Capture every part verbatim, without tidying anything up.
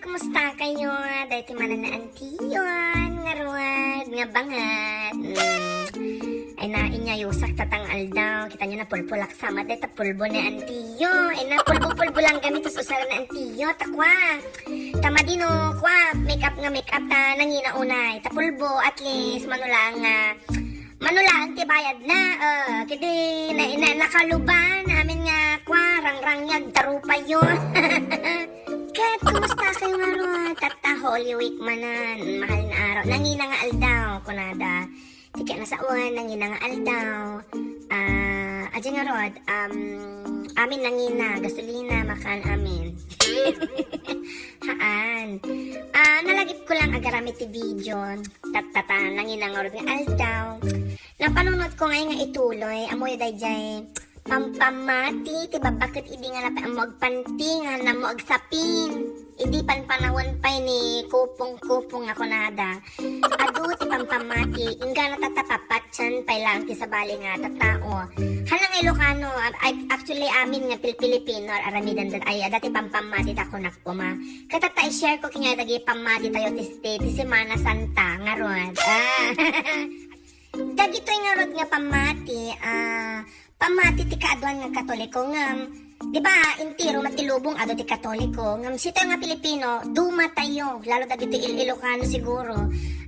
Kumusta kayo? Daytoy manen ni Antiyon, ngarud, nga bangat. Mm. Ay, nainyayosak tatang aldaw. Kita nyo, napulpulak sa mat, dayta pulbo ni Antiyo. Ay, napulbo-pulbo lang kami, tas usar ni Antiyo, takwa. Tama dino, kwa, make up nga make up, ta nangina unay. Ta pulbo, at least, manulaang nga, manulaang ti bayad na. Uh, kidi, na, na, nakaluban, amin nga, kwa, rangrang nga, agtarupayo. Ket, kumusta kayo ngarud? Tatta, Holy Week manen, mahal nga araw. Nangina nga aldaw, kunada. Ti ket nasawan, nangina nga aldaw. Ah, adi ngarud, um, amin nangina, gasolina, makan amin. Haan. Ah, nalagip ko lang agaramid ti video. Tattata, nangina ngarud nga aldaw. Napanunot ko ngay nga ituloy, amoy dayjay pampammati ti babbaket idi nga napay ammo agpanti nga nammo agsapin. Idi panpanawen pay ni Kupong-Kupong nga kunada, adu ti pampammati, inggana tatta papatien pay laeng ti sabali nga tattao. Haan nga Ilocano, ay, actually, amin nga Pil-, Pilipino, aramiden, ay, adda ti pampammati ta kunak koma. Ket tatta, i-share ko kaniak dagiti pammati tayo ti, ti, ti Semana Santa, ngarud. Ah. Dagitoy ngarud nga pammati, ah, pammati ti kaaduan nga Katoliko, ngem, di ba, entero met ti lubong adu ti Katoliko, ngem sitayo nga Pilipino, duma tayo, lalo dagiti Il-, Ilocano siguro.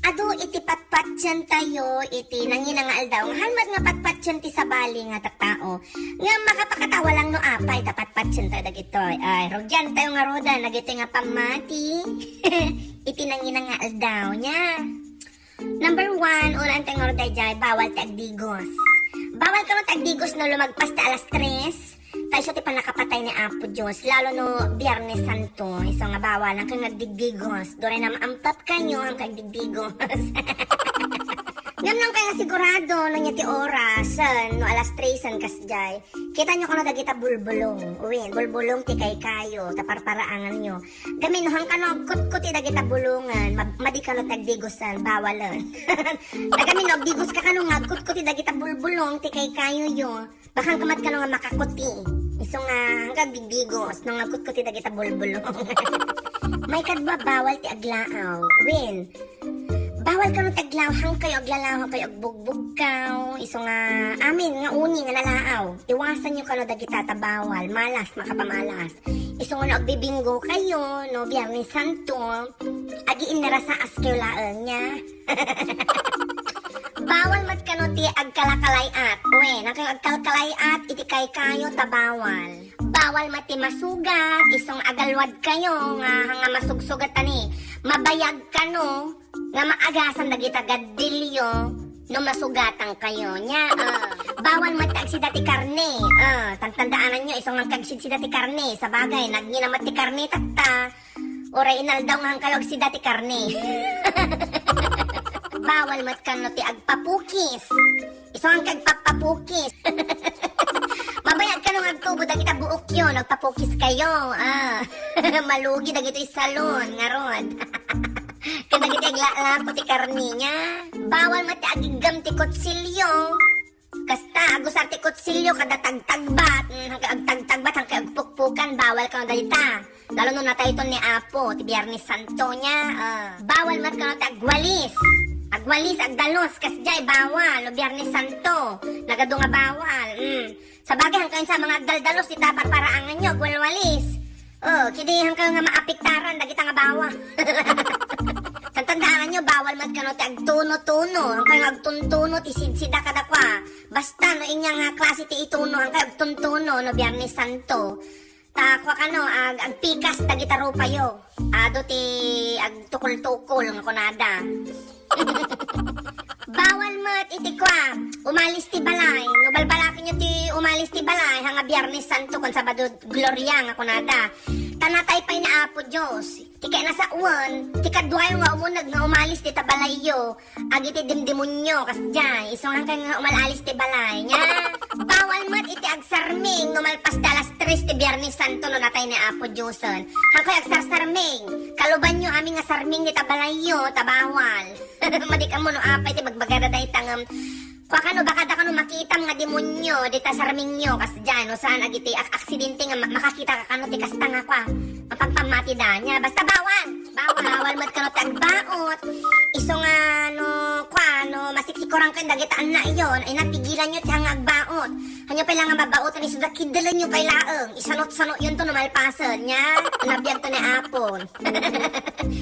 Adu iti patpatien tayo, iti nangina nga aldaw, nga haan met nga patpatien ti sabali nga tattao. Ngem makapakatawa lang no apay ta patpatien tayo dagitoy. Ay, rugian tayo ngaruden, dagitoy nga pammati. Iti nangina nga aldaw nia. Number one, unaen tayo ngarud dayjay, bawal ti agdigos. Bawal kano ti agdigos no lumagpas ti alas tres. Ta isu ti pannakapatay ni Apo Dios, lalo no Biernes Santo. Isu nga bawal, haan kayo nga agdigdigos. Duray na maampap kayo, haan kayo agdigdigos. Ngem no haan kayo nga sigurado, no nia ti oras, eh, no alas tres, haan kasjay. Kita nyo kano dagita bulbulong. Wen, bulbulong ti kaykayo, ta parparaangan nyo. Gamin, no haan kano agkutkuti dagita bulongen, ma-, madi kano ti agdigosen, bawalen. Ta gamin, no agdigos ka kano nga agkutkuti dagita bulbulong ti kaykayo yo, baka haan ka met kano nga makakuti. Isu nga, haan ka agdigdigos, no nga agkutkuti dagita bulbulong. Maikadua, bawal ti aglaaw. Wen, bawal kano ti aglaaw, haan kayo aglalaw, haan kayo agbugbugkaw. Isu nga, amin nga uni nga nalaaw. Iwasan nyo kano dagita ta bawal, malas, makapamalas. Isu nga no agbibinggo kayo, no Biernes Santo, agiinrasaas kayo laeng nia. Bawal met kano ti agkalakalay-at. Wen, haan kayo agkalkalay-at, iti kaykayo ta bawal. Bawal met ti masugat, isu nga agalwad kayo, nga, nga masugsugat ani. Mabayag kano, nga maagasan dagita gaddilyo no masugatan kayo. Nia, ah, bawal met ti agsida ti karne. Ah, tantandaanan nyo, isu nga agsidsida ti karne. Sabagay, nagngina met ti karne, tatta. Uray inaldaw nga haan kayo agsida ti karne. Bawal met kano ti agpapukis. Isu nga haan kayo agpapapukis. Mabayag kano nga agtubo dagita buokyo, nagpapukis kayo. Ah, malugi dagitoy salon, ngarud. Kadagiti aglalapo ti karne nia. Bawal met ti agiggam ti kutsilyo. Kasta, agusar ti kutsilyo kada tagtagbat. Mm, haan kayo agtagtagbat, haan kayo agpukpukan, bawal kano dayta. Lalo no natayton ni Apo, ti Biernes Santo nia. Ah, bawal met kano ti agwalis. Agwalis, agdalus, kasjay, bawal. No Biernes Santo, nagadu nga bawal. Mm. Sabagay, haan kayo sa mga agdaldalos, dita parparaangan nyo, agwalwalis. Oh, kidi haan kayo nga maapektaran dagita nga bawal. Tantandaan nyo, bawal met kano ti agtuno-tuno. Haan kayo nga agtuntuno, ti sidsida kadakua. Basta, no inya nga klase ti ituno, haan kayo agtuntuno, no Biernes Santo. Ta, kua kano, ag-, agpikas dagita rupayo. Adu ti agtukol-tukol nga kunada. Bawal met iti kua, umalis ti balay. No balbalaken nyo ti umalis ti balay, haan nga Biernes Santo ken Sabado Gloria nga kunada. Ta natay pay ni Apo Dios. Ti kayat nasawen, ti kaduayo nga umuneg nga umalis dita balayyo, agiti demdemonyo, kasdiay, isu nga haan kayo nga umal-alis ti balay. Nia, bawal met iti agsarming no malpas ti alas tres ti Biernes Santo no natay ni Apo Diosen. Haan kayo agsarsarming. Kalubanyo amin nga sarming dita balayyo, ta bawal. Madi kamo no apay ti bagbagada dayta ngem, kua kano, baka da kano makitam nga demonyo dita sarmingyo, kasdiay, no saan agiti ak-, aksidente nga ma-, makakita ka kano ti kasta nga kua, mapampammati Ida niya, basta bawal. Bawal, bawal met kano ti agbaot. Isu nga no, kua, no, masiksikuran kayo dagita annayo, ay napigilan yo ti nga agbaot. Hanyo pay lang nga babaoten, isu da kidelen yo pay laeng. Isanot-sanot yun to no malpasen, nya. Nabiag to ni Apon.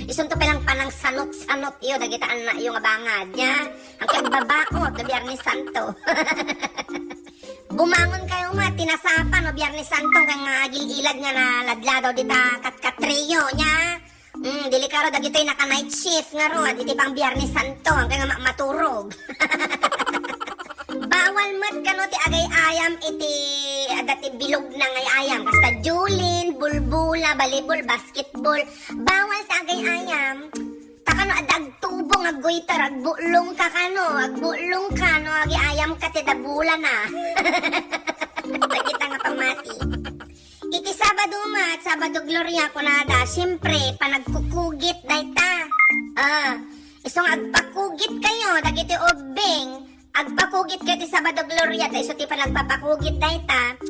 Isun to pay lang panang sanot-sanot yo, dagita annayo nga bangad, nya. Ang kay babaot, no Biyernes Santo. Bumangon kayo nga, tinasapa, no Biyernes Santo, kay nga agil-ilad nga naladladaw dita katkatrio, nya. Mm, dili karo dagitoy naka night shift nga ro, diti pang Biyernes Santo, ang kay nga ma-, maturog. Bawal met kano ti agay-ayam iti adda ti bilog na nga ayam. Kasta julin, bulbula, balibol, basketball. Bawal ti agay-ayam. Ta kano adda agtubo nga goiter, agbutlong ka kano, agbutlong ka no agay-ayam ka ti dabula na. Dagita nga pamati. Iti Sabado met, Sabado Gloria, kunada, siyempre, panagkukugit dayta. Ah, isu nga agpakugit kayo, dagiti ubbing, agpakugit kayo ti Sabado Gloria, ta isu ti panagpapakugit dayta.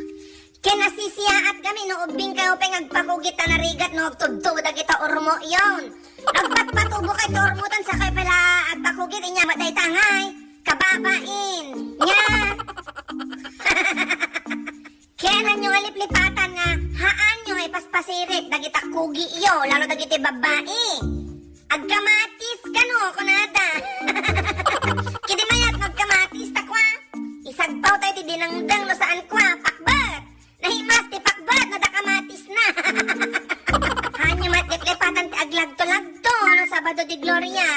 Ken nasisiyaat kami no ubbing kayo pay nga agpakugit ta narigat no agtubtub dagita urmo yon. Nagpatpatubo kayo ti urmotan, sakay pala agpakugit, inya met dayta ngay, kababain. Nya. Ken hanyo nga liplipatan nga haanyo nga ipaspasirik dagita kugiyo, lalo dagiti babbai. Agkamatis kano, kunada. Kidi mayat no agkamatis, ta kua, isagpaw tayo ti dinengdeng no saan kua, pakbet. Nahimas ti pakbet no da kamatis na. Hanyo met liplipatan ti aglagto-lagto no Sabado de Gloria.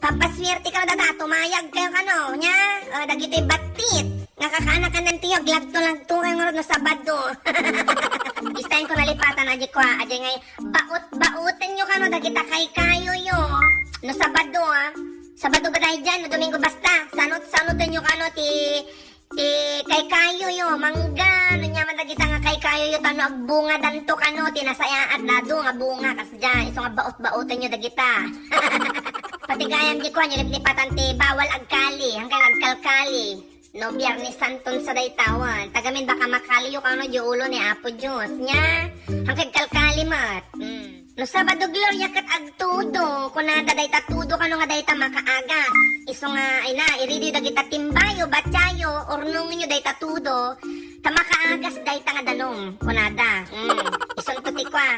Pampaswerte kano data, tumayag kayo kano, nya? O, dagitoy battit. Nga kakaanakan tiyo, aglagto-lagto kayo ngarud no Sabado. Istayen ko nalipatan, adi kua, adi ngay, baot-baoten yo kano dagita kaykayo yo. No Sabado, ah. Sabado ba tayo dyan? No Domingo basta. Sanot-sanoten yo kano ti, ti kaykayo yo. Mangga, no nyaman dagita nga kaykayo yo. Tano agbunga danto kano, ti nasayaat dado nga bunga. Kasdiay, isu nga baot-baoten yo dagita. Pati gayam di kua, nyo liplipatan ti bawal agkali, hanggang agkalkali. No, Biyernes Santon sa daytawan. Tagamin baka makaliyo kano di ulo ni Apo Diyos. Nya, hangkag kalkali met. Mm. No, Sabado Gloria ket agtudo, kunada dayta tudo kano nga dayta makaagas. Isu nga, ay na, iridiyo dagita timbayo, batyayo, urnongenyo dayta tudo, ta makaagas dayta nga danum, kunada. Mm. Isunto ti kua.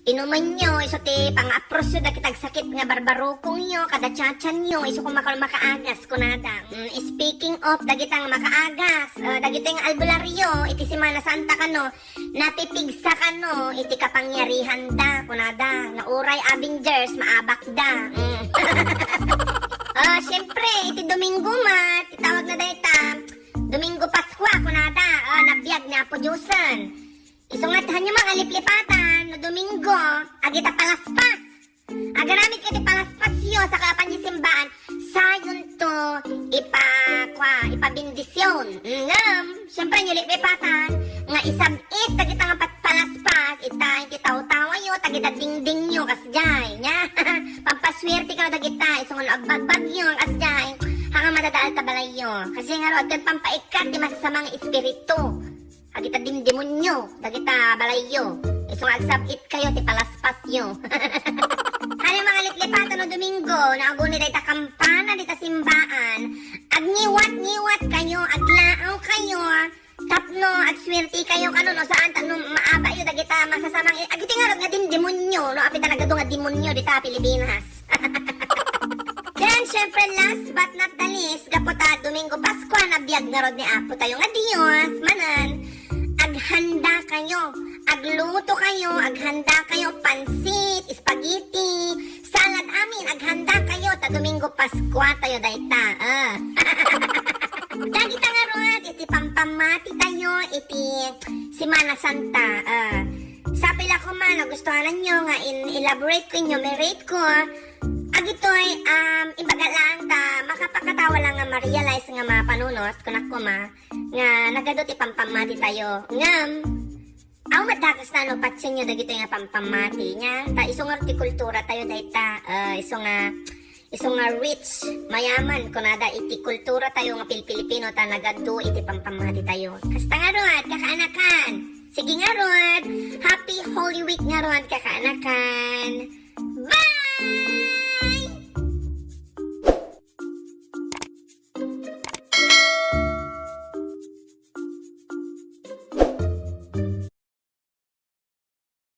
Inumenyo, isu ti pangaaprosyo dagiti agsakit nga barbarukongyo, kada tiatianyo, isu koma kano makaagas, kunada. Mm, speaking of dagita nga makaagas, ah, dagitoy nga albularyo, iti Semana Santa kano, napipigsa kano, iti kapangyarihanda, kunada. Nauray Avengers, maabakda. Mm. Ah, siyempre, iti Domingo met, ti tawag na dayta, Domingo Pascua, kunada. Ah, nabiag ni Apo Diosen. Isu nga, hanyo nga liplipatan no Domingo, agita palaspas. Agaramid kayo ti palaspasyo, saka apan ti simbaan, sayon to ipa-, kua, ipabendisyon. Ngem, siyempre, nyo liplipatan, nga isab-it, dagita nga pat-, palaspas, ita, iti tawtawayo, tagita dingdingyo, kasdiay, nya? Pampaswerte kayo dagita, isu nga no agbagbagyo, kasdiay, hanga madadaal ta balayyo. Kasi nga ro, agkan pampaikkat, ti masasamang espiritu. Agita dimdemonyo, dagita balayyo. Isu nga agsab-it kayo ti palaspasyo. Hanay nga liplipatan no Domingo, no aguni dayta kampana dita simbaan, agngiwat-ngiwat kayo, aglaaw kayo, tapno agswerte kayo kano no saan, tapno maabayo dagita masasamang i-, agiti ngarud nga dimdemonyo, no apita nagadu nga demonyo dita Pilipinas. Then, syempre, last but not the least, gapu ta Domingo Pascua, nabiag ngarud ni Apo tayo nga Dios, manen, aghanda kayo, agluto kayo, aghanda kayo, pansit, spaghetti, salad, amin, aghanda kayo, ta Domingo Pascua tayo dayta, ah. Dagita ngarud, iti pampamati tayo, iti Semana Santa, ah. Sapay la koma, no, gustuhanan nyo nga in-elaborate ko, enumerate ko, agitoy, um, ibaga lang ta, makapakatawa lang nga ma-realize nga mapanunot, kunak koma, nga nagadu ti pampamati tayo. Ngem, aw, madakas na, no, patsen nyo dagitoy nga pampamati niya. Ta, isu nga ti kultura tayo, dayta, ah, isu nga, isu nga rich, mayaman, kunada iti kultura tayo nga Pil-, Pilipino, ta nagadu iti pampamati tayo. Kasta nga ruat, kakaanakan. Sige ngarud, Happy Holy Week ngarud, kakaanakan.